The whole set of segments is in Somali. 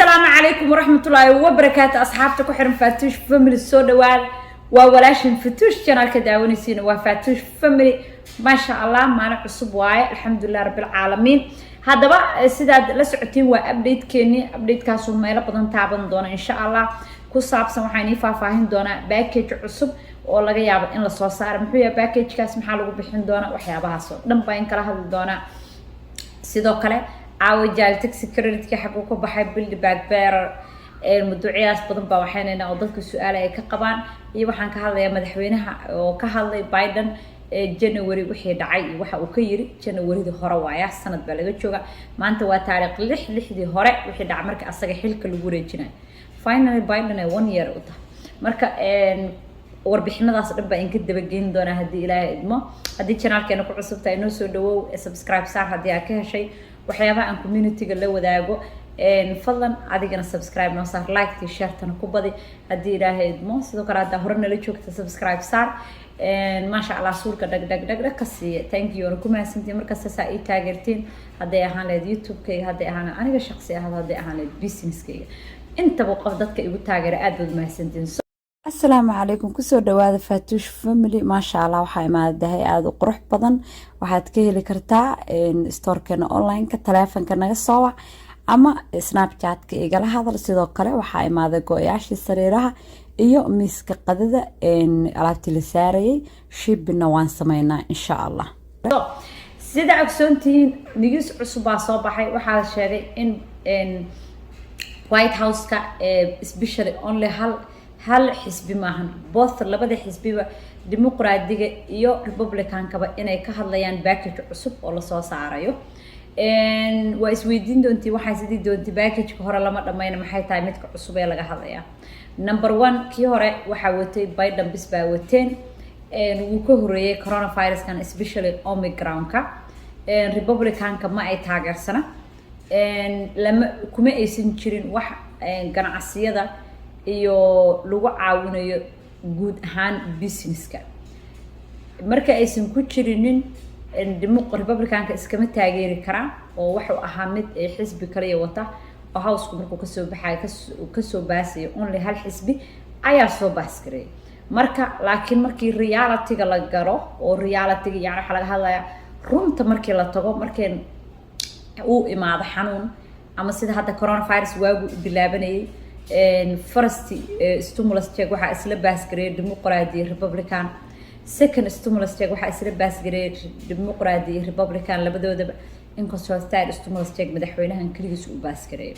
Asalaamu calaykum waraxmatullaahi wabarakaatu. Asxaabta ku xiran Faatuush Family, soo dhawaad. Waa walaashin Fatuush, channelka daawanaysiina waa Faatuush Family. Maasha Allah, maalin cusub waaye, alxamdulilah rabbilcaalamiin. Haddaba, sidaad la socotiin, waa updatekeeni. Updatekaasoo meelo badan taaban doona, insha Allah, ku saabsan waxaan ii faahfaahin doonaa package cusub oo laga yaabo in lasoo saaro. Muxuu yahay packagekaas? Maxaa lagu bixin doonaa? Waxyaabahaas oo dhan baa in kala hadli doonaa. Sidoo kale, caawa child tax creditka xaguu ka baxay, Build Back Better, mawduucyadaas badan baa waxaynaynaa oo dadka su-aala ay ka qabaan. Iyo waxaan ka hadlayaa madaxweynaha oo ka hadlay Biden January wixii dhacay iyo waxa uu ka yiri. Januaryadii hore waaya, sanad baa laga jooga. Maanta waa taariikh 6. Lixdii hore wixii dhacay marka asaga xilka lagu wareejinayo. Finally Biden ay one year u tahay. Marka warbixinadaas dhan baa inka dabageyn doonaa haddii Ilaahay idmo. Haddii channelkeena ku cusub tahay, noo soo dhawow, subscribe saar. Haddii aad ka heshay waxyaabaha aan communityga la wadaago, fadlan adigana subscribe noo saar, like sharetana ku badi haddii Ilaahay idmo. Sidoo kale, haddaa hore nala joogta, subscribe saar. Maasha Allah, suulka dhag dhag dhag dhag ka siiya. Thank you, waana ku mahadsantiin markasta saa ii taageertiin, hadday ahaan lahayd YouTube-kayga, hadday ahaan lahayd aniga shaqsi ahaad, hadday ahaan lahayd businesskayga, intaba qof dadka igu taageera, aad baad mahadsantiin. Asalaamu calaykum, kusoo dhawaada Faatuush Family. Maasha Allah, waxaa imaadahay aada u qurux badan. Waxaad ka heli kartaa storekeena online-ka, taleefonka naga soo wac ama Snapchatka igala hadal. Sidoo kale, waxaa imaaday go-yaashii sariiraha iyo miiska qadada, alaabtii la saarayay. Shippingna waan sameynaa, insha Allah. Sida ogsoontihiin, news cusub baa soo baxay. Waxaa la sheegay in White House-ka, especially only hal xisbi maahan, both labada xisbiba, Dimuqraadiga iyo Republicankaba, inay ka hadlayaan package cusub oo lasoo saarayo. Waa isweydiin doontii, waxaa sidii doonti packageka hore lama dhamayna, maxay tahay midka cusub ee laga hadlayaa? Number one, kii hore waxaa watay Biden bis baa wateen. Wuu ka horeeyey coronaviruskan, especially Omicronka. Republicanka ma ay taageersana, lama kuma aysan jirin wax ganacsiyada iyo lagu caawinayo guud ahaan businesska. Marka aysan ku jirinin, Republicanka iskama taageeri karaan oo wuxuu ahaa mid ay xisbi kaliya wata oo Houseku markuu kasoo baxayo kasoo baasayo, only hal xisbi ayaa soo pass gareeyay. Marka laakiin markii realityga la galo oo realityga, yani waxaa laga hadlayaa runta, markii la tago, markii uu imaado xanuun ama sida hadda coronavirus waagu bilaabanayay, first stimulus check waxaa isla pass gareeyay Dimuqraadi iyo Republican. Second stimulus check waxaa isla pass gareeyay Dimuqraadi iyo Republican labadoodaba, inkastoo third stimulus check madaxweynahan keligiis uu pass gareeyay,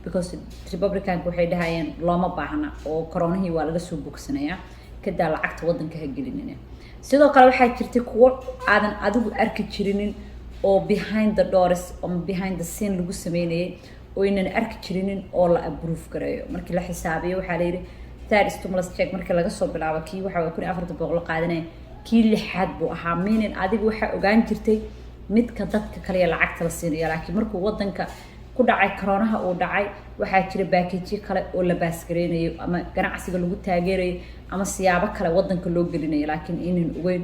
because Republicanka waxay dhahayeen looma baahna oo coronahii waa laga soo bogsanayaa, kadaa lacagta waddanka ha gelinina. Sidoo kale, waxaa jirtay kuwo aadan adigu arki jirinin oo behind the doors ama behind the scene lagu sameynayay oo aynan arki jirinin oo la approve gareeyo. Markii la xisaabiyo, waxaa la yidhi third stimulus check markii laga soo bilaabo kii waxa 1400 la qaadanaya, kii lixaad buu ahaa. Meaning adigu waxaa ogaan jirtay midka dadka kaliya lacagta la siinayo, laakiin markuu wadanka ku dhacay coronaha uu dhacay, waxaa jira packageyo kale oo la pass gareynayo ama ganacsiga lagu taageerayo ama siyaabo kale wadanka loo gelinayo, laakiin inan ogeyn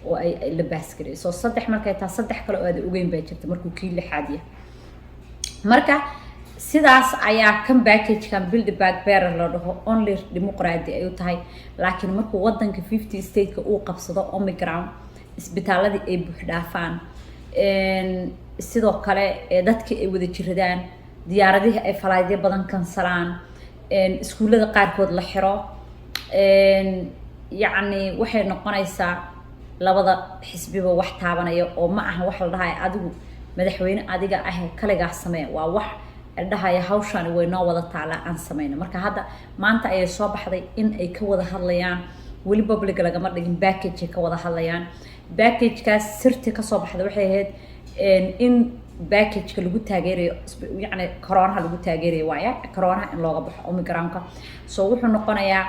oo ay la pass gareeyo. So saddex markay taa, saddex kale oo aada ogeyn baa jirta markuu kii lixaad yahay. Marka sidaas ayaa kan packagekan Build Back Better la dhaho only Dimuqraadi ay u tahay, laakiin markuu wadanka 50 stateka uu qabsado Omicron, isbitaaladii ay buux dhaafaan, sidoo kale dadkii ay wada jiradaan, diyaaradihii ay flightyo badan cancelaan, iskuullada qaarkood la xiro, yacni waxay noqonaysaa labada xisbiba wax taabanaya oo ma aha wax la dhahaya adigu madaxweyne adiga ah kaligaa samee. Waa wax la dhahaya hawshani way noo wada taalaa, aan sameyno. Marka hadda maanta ayay soo baxday in ay ka wada hadlayaan. Weli public lagama dhigin package ay ka wada hadlayaan. Packagekaas sirti kasoo baxday waxay ahayd in packageka lagu taageerayo, yacni coronaha lagu taageerayo, waaya coronaha in looga baxo Omicronka. So wuxuu noqonayaa,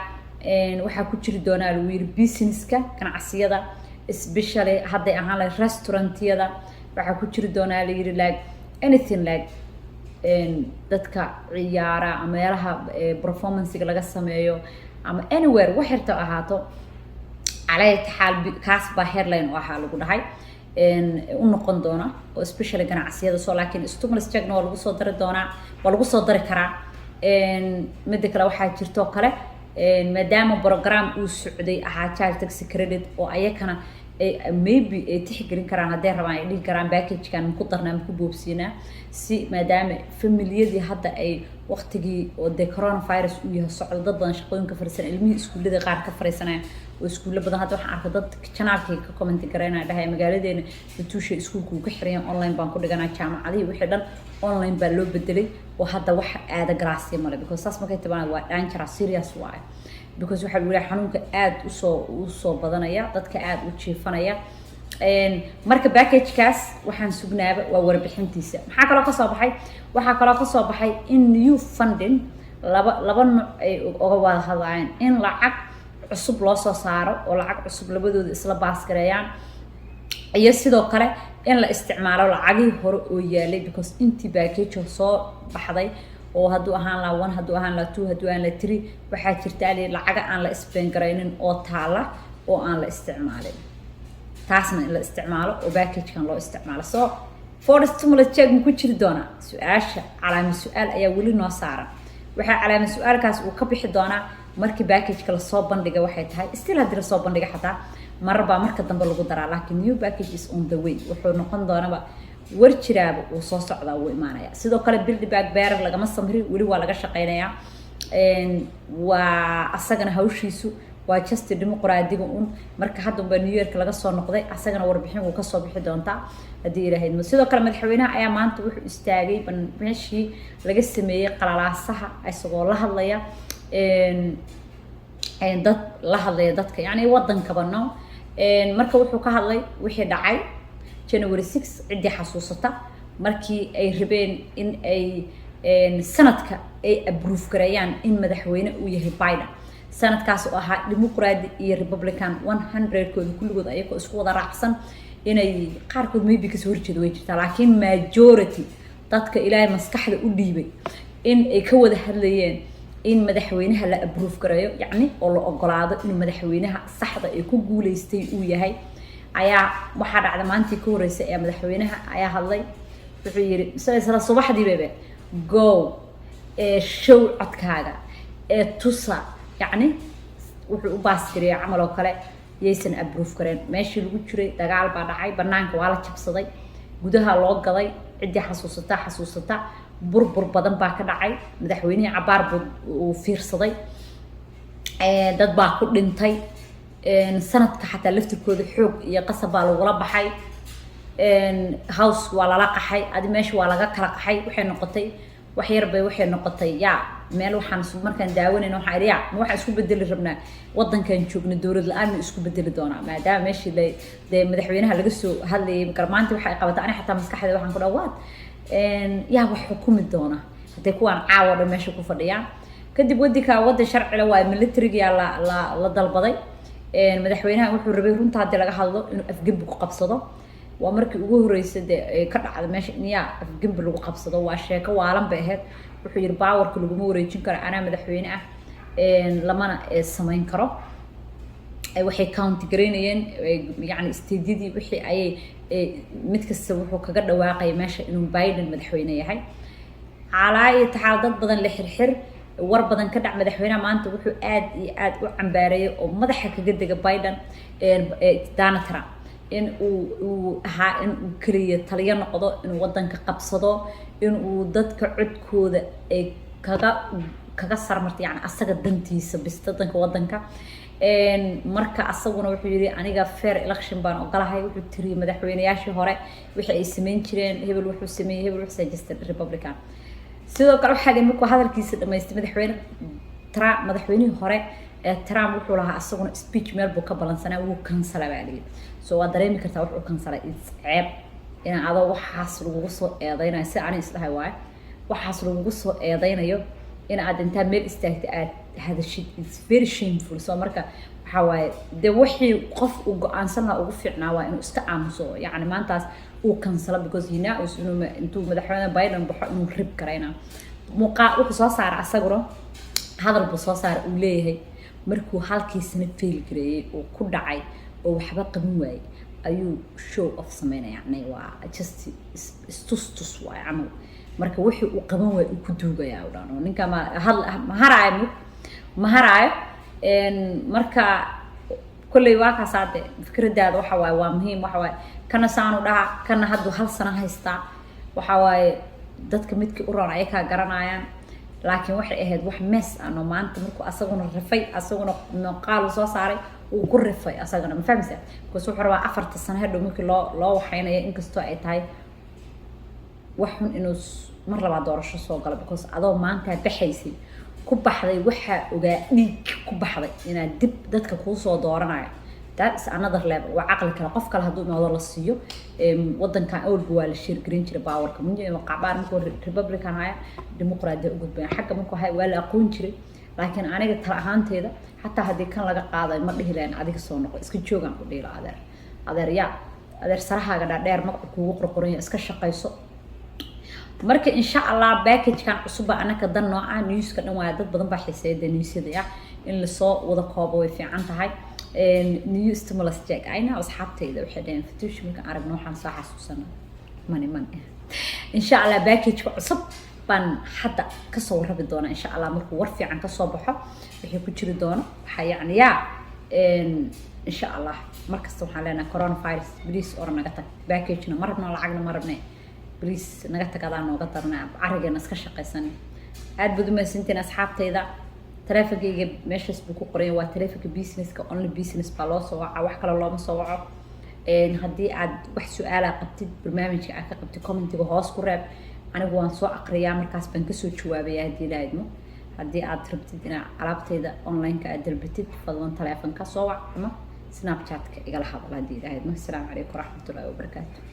waxaa ku jiri doonaa lagu yiri businesska, ganacsiyada, especially hadday ahaan lahayd restaurantyada. Waxaa ku jiri doonaa la yiri like anything, like dadka ciyaara ama meelaha performancega laga sameeyo ama anywhere wax yarta ahaato. Calaa taxaal, kaas baa headline u ahaa lagu dhahay u noqon doona oo especially ganacsiyada. So laakiin stimulus checkna waa lagu soo dari doonaa, waa lagu soo dari karaa. Midda kale, waxaa jirtoo kale, maadaama program uu socday ahaa child tax credit oo ayakana maybe ay tixgelin karaan hadday rabaan, ay dhihi karaan packagekan maku darnaa, maku boobsiinaa, si maadaama familiyadii hadda ay waqtigii oo dee coronavirus uu yahay socdo, dad badan shaqooyinka fariisan, ilmihii iskuullada qaar ka fariisanaya oo iskuulla badan. Hadda waxaan arkay dad channelkay ka comment garaynaya, dhahay magaaladeena Fatuusha iskuulka uu ka xiran, online baan ku dhiganaa, jaamacadihii wixii dhan online baa loo bedelay oo hadda wax aada galaasya male, because saas markay tabaan waa dangerous, serious waaye, because waxaa lagu leeyahay xanuunka aada usoo badanaya, dadka aada u jiifanaya. Marka packagekaas waxaan sugnaaba waa warbixintiisa. Maxaa kaloo kasoo baxay? Waxaa kaloo kasoo baxay in new funding laba nooc ay uga wada hadlayaan, in lacag cusub loo soo saaro oo lacag cusub labadooda isla pass gareeyaan, iyo sidoo kale in la isticmaalo lacagihii hore oo yaalay, because intii package soo baxday oo hadduu ahaan lahaa one, hadduu ahaan lahaa two, hadduu ahaan lahaa three, waxaa jirta ali lacaga aan la spend garaynin oo taala oo aan la isticmaalin, taasna in la isticmaalo oo packagekan loo isticmaalo. So fourth stimulus check ma ku jiri doonaa? Su-aasha calaama su-aal ayaa weli noo saaran. Waxaa calaama su-aalkaas uu ka bixi doonaa markii packageka lasoo bandhiga. Waxay tahay still haddii lasoo bandhiga xataa marar baa marka dambe lagu daraa, laakiin new package is on the way. Wuxuu noqon doonaba war jiraaba, uu soo socdaa, wuu imaanaya. Sidoo kale Build Back Better lagama samrin, weli waa laga shaqeynayaa. Waa asagana hawshiisu waa just dimuqraadiga un. Marka hadda unbaa New York laga soo noqday, asagana warbixin wuu kasoo bixi doontaa haddii Ilaahay idmo. Sidoo kale madaxweynaha ayaa maanta wuxuu istaagay meeshii laga sameeyey qalalaasaha, isagoo la hadlaya dad, la hadlaya dadka, yacni waddankaba no. Marka wuxuu ka hadlay wixii dhacay January 6. Ciddii xasuusata, markii ay rabeen in ay sanadka ay approve gareeyaan in madaxweyne uu yahay Biden, sanadkaas oo ahaa Dimuqraadi iyo Republican 100kooda kulligood ayagoo isku wada raacsan inay qaarkood maybe kasoo horjeeda way jirtaa, laakiin majority dadka Ilaahay maskaxda u dhiibay in ay ka wada hadlayeen in madaxweynaha la approve gareeyo, yacni oo la ogolaado inuu madaxweynaha saxda ee ku guuleystay uu yahay, ayaa waxaa dhacday maalintii ka horreysay ee madaxweynaha ayaa hadlay. Wuxuu yidhi isla subaxdii bebe, "Go ee show codkaaga ee tusa." Yacni wuxuu u pass gareeyay camal oo kale yaysan approve gareen. Meeshii lagu jiray dagaal baa dhacay, banaanka waa la jabsaday, gudaha loo gaday. Ciddii xasuusata xasuusata, burbur badan baa ka dhacay. Madaxweynihii cabaar buu uu fiirsaday, dad baa ku dhintay. Sanadka xataa laftirkooda xoog iyo qasab baa lagula baxay. House waa lala qaxay, adi meesha waa laga kala qaxay. Waxay noqotay wax yar bay waxay noqotay yaa meel waxaan markaan daawanayna waxaan idhi, yaa ma waxaan isku bedeli rabnaa waddankan joogna dowlad la-aan ma isku bedeli doonaa, maadaama meeshii la dee madaxweynaha laga soo hadlayay garmaanta waxay qabatay. Ani xataa maskaxda waxaan ku dhaha, waad yaa wax xukumi doona hadday kuwaan caawa dhan meesha ku fadhiyaan? Kadib waddanka waddan sharcila waa militarigaa la dalbaday. Madaxweynaha wuxuu rabay, runta haddii laga hadlo, inuu afgembi ku qabsado. Waa markii ugu horreysay dee ka dhacda meesha in yaa afgembi lagu qabsado. Waa sheeko waalan bay ahayd. Wuxuu yihi powerka laguma wareejin karo, anaa madaxweyne ah, lamana samayn karo. Waxay count garaynayeen, yacni stateyadii wixii ayay mid kasta wuxuu kaga dhawaaqaya meesha inuu Biden madaxweyne yahay. Calaa iyo taxaal dad badan la xirxir, war badan ka dhac. Madaxweynaha maanta wuxuu aad iyo aad u cambaareeyay oo madaxa kaga dega Biden, Donald Trump, in uu ahaa in uu keliya taliyo noqdo, inuu wadanka qabsado, in uu dadka codkooda ay kaga sarmarta, yani asaga dantiisa bis, dadanka wadanka. Marka asaguna wuxuu yidhi, "Aniga fair election baan ogolahay." Wuxuu tiriyay madaxweynayaashii hore wixii ay sameyn jireen, hebel wuxuu sameeyey, hebel wuxuu suggested Republican. Sidoo kale waxaa li markuu hadalkiisa dhamaystay madaxweyne Trump, madaxweynihii hore ee Trump, wuxuu lahaa asaguna speech meel buu ka balansanaa, wuu cancela baa layidhi. So waa dareemi kartaa wuxuu cancelay. It's ceeb in adoo waxaas lagugu soo eedeynayo, si ani isdhahay waayo, waxaas lagugu soo eedeynayo in aad intaa meel istaagta aad hadashid. It's very shameful. So marka waxaa waaye dee wixii qof uu go-aansan lahaa ugu fiicnaa waa inuu iska aamuso, yacni maantaas uu cancelo, because he knows inuu intuu madaxweyne Biden baxo inuu rib karayna muuqaa. Wuxuu soo saaray asaguna hadal buu soo saaray uu leeyahay markuu halkii sano fail gareeyey oo ku dhacay oo waxba qaban waayey ayuu show off sameynaya. Yani waa just istustus waay camal. Marka wixii uu qaban waay uu ku duugayaa u dhan oo ninka ma hadl ma haraayo, ma haraayo. Marka kolley waa kaas. Hadde fikradaada waxa waaye waa muhiim. Waxa waaye kana saanu dhaha, kana hadduu hal sano haystaa, waxa waaye dadka midkii u roon ayakaa garanayaan. Laakiin waxay ahayd wax mees ano maanta markuu asaguna rifay, asaguna muuqaal uu soo saaray, uu ku rifay asagana, ma fahmaysa? Because wuxuu rabaa 4ta sano hadhow markii loo waxaynayo, inkastoo ay tahay wax xun inuu mar labaad doorasho soo galo, because adoo maanta baxaysay ku baxday, waxaa ogaa dhiig ku baxday inaad dib dadka kuusoo dooranayo. That is another level, waa caqli kale. Qof kale hadduu imaado la siiyo wadankan, awalba waa la share garin jiray powerka. Qacbaar markuu Republican haya, Dimuqraadiya u gudbaya xagga markuu haya, waa la aqoon jiray. Laakiin aniga tala ahaanteeda, xataa haddii kan laga qaadayo, ma dhihi lahayn adiga soo noqo, iska joogaan ku dhihi lahaa. Adeer, adeer, yaa adeer, sarahaaga dhaadheer magacu kuugu qorqoranya, iska shaqayso. Marka insha Allah packagekan cusubba anaka dan nooca newska dhan waaya. Dad badan baa xiiseeya newsyada ya in lasoo wada koobo, way fiican tahay. New stimulus check ayna asxaabtayda waxay dhaheen, "Fatuush, markaan aragno waxaan soo xasuusana money, money." Insha Allah packageka cusub baan hadda kasoo warrabi doonaa. Insha Allah markuu war fiican kasoo baxo, wixii ku jiri doono waxaa yacni yaa insha Allah. Markasta waxaan leenahay, coronavirus, please ora naga tag. Packagena ma rabno, lacagna ma rabne, please naga tag, adaa nooga darna, carrigeena iska shaqaysan. Aad baad umahadsantiin asxaabtayda. Taleefonkayga meeshaas buu ku qoran yahay, waa taleefonka businesska, only business baa loo soo wacaa, wax kale looma soo waco. Haddii aad wax su-aala qabtid, barnaamijka aad ka qabtid, commentiga hoos ku reeb, anigu waan soo aqriyaa, markaas baan kasoo jawaabaya haddii la idmo. Haddii aad rabtid inaad alaabtayda online-ka aad dalbatid, fadlan taleefonka soo wac ama Snapchat-ka igala hadal haddii la idmo. Asalaamu calaykum waraxmatullaahi wabarakaatu.